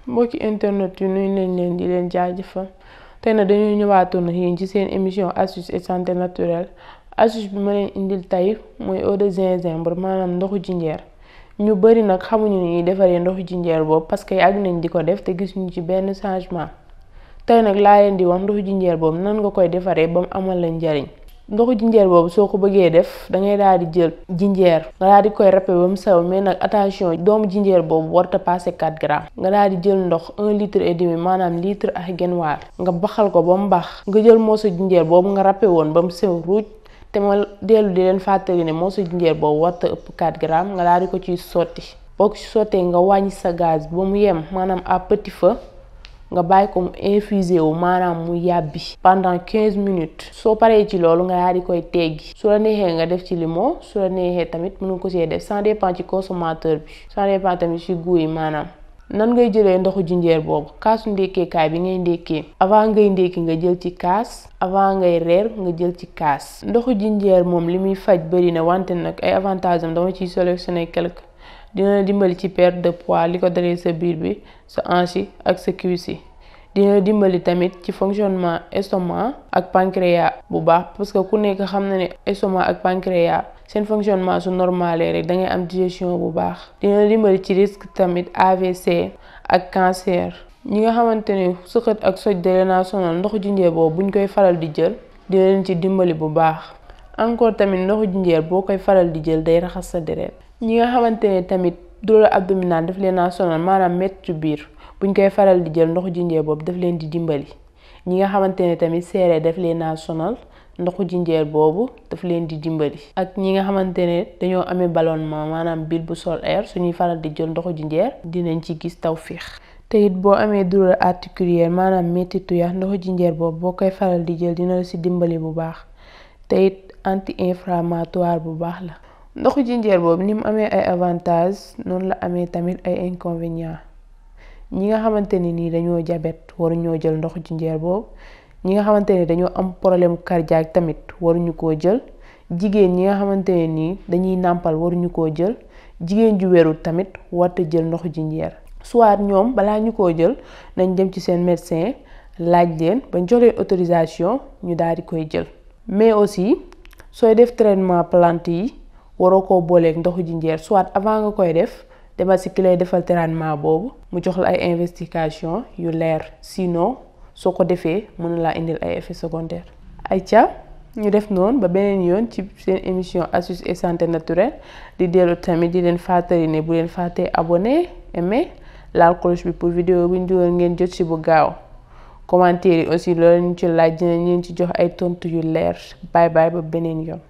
mbokki internet yu nuyu nañ leen di leen jaajëfal tey nag dañuy ñëwaatoon yéen ci seen émission astuce et santé naturelle astuce bi ma leen indil tey mooy eau de gingembre maanaam ndoxu jinjeer ñu bari nag xamuñu ni ñuy defaree ndoxu jinjeer boobu parce que yàgg nañ di ko def te gisuñu ci benn changement tey nag laa leen di wax ndoxu jinjeer boobu nan nga koy defaree ba mu amal la njariñ ndoxu jinjeer boobu soo ko bëggee def da ngay daal di jël jinjeer nga daal di koy râper ba mu sew mais nag attention doomu jinjeer boobu warta passé 4 grammes nga daal di jël ndox 1 litre et demi maanaam litre ak genn wàll nga baxal ko ba mu bax nga jël moosu jinjeer boobu nga râper woon ba mu sew ruuj te ma dellu di leen fàttali ne moosu jinjeer boobu warta ëpp 4 grammes nga daal di ko ciy sotti boo ko ci sottee nga wàññi sa gaz ba mu yem maanaam à petit feu nga bàyyi ko mu infusé wu maanaam mu yàbbi pendant 15 minutes soo paree ci loolu nga daal di koy teggi su la neexee nga def ci limon su la neexee tamit mën nga ko see def ça dépend ci consommateur bi ça dépend tamit ci goût yi maanaam nan ngay jëlee ndoxu jinjeer boobu kaasu ndékkeekaay bi ngay ndékkee avant ngay ndékki nga jël ci kaas avant ngay reer nga jël ci kaas ndoxu jinjeer moom li muy faj bëri na wante nag ay avantages am dama ciy sélectionner quelque dina dimbali ci perte de poids li ko dalee sa biir bi sa hanche ak sa cuisse yi dina dimbali tamit ci fonctionnement estomac ak pancréas bu baax parce que ku nekk xam na ne estomac ak pancréas seen fonctionnement su normalé rek da ngay am digestion bu baax dina dimbali ci risque tamit AVC ak cancer ñi nga xamante ne sëqët ak soj da leen a sonal ndoxu jinjeer boobu buñ koy faral di jël dina leen ci dimbali bu baax encore tamit ndoxu jinjeer boo koy faral di jël day raxas sa deret ñi nga xamante ne tamit douleur abdominale daf leen a sonal maanaam métti biir buñ koy faral di jël ndoxu jinjeer boobu daf leen di dimbali ñi nga xamante ne tamit seere daf leen a sonal ndoxu jinjeer boobu daf leen di dimbali ak ñi nga xamante ne dañoo amee ballonnement maanaam biir bu sol air suñuy faral di jël ndoxu jinjeer dinañ ci gis tawféex te it boo amee douleur articulaire maanaam méttitu yax ndoxu jinjeer boobu boo koy faral di jël dina la si dimbali bu baax te it anti-inflammatoire bu baax la ndoxu jinjeer boobu ni mu amee ay avantages noonu la amee tamit ay inconvénients ñi nga xamante ne nii dañoo diabète waruñoo jël ndoxu jinjeer boobu ñi nga xamante ne dañoo am problème cardiaque tamit waruñu koo jël jigéen ñi nga xamante ne nii dañuy nàmpal waruñu koo jël jigéen ju wérul tamit warta jël ndoxu jinjeer soit ñoom balaa ñu koo jël nañ dem ci seen médecin laaj leen bañ jox leen autorisation ñu daal di koy jël mais aussi sooy def traitement plante yi waroo koo booleeg ndoxu jinjeer soit avant nga koy def demal ci ki lay defal traitement boobu mu jox la ay investigation yu leer sinon soo ko defee mën na laa indil ay effets secondaires. ayca ñu def noonu ba beneen yoon ci seen émission astuce et santé naturelle di dellu tamit di leen fàttali ne bu leen fàttee abonné aimer laal cloche bi pour vidéo bu ñu dugal ngeen jot ci bu gaaw commentaire yi aussi loolu ñu ci laaj dinañ leen ci jox ay tontu yu leer bye bye ba beneen yoon.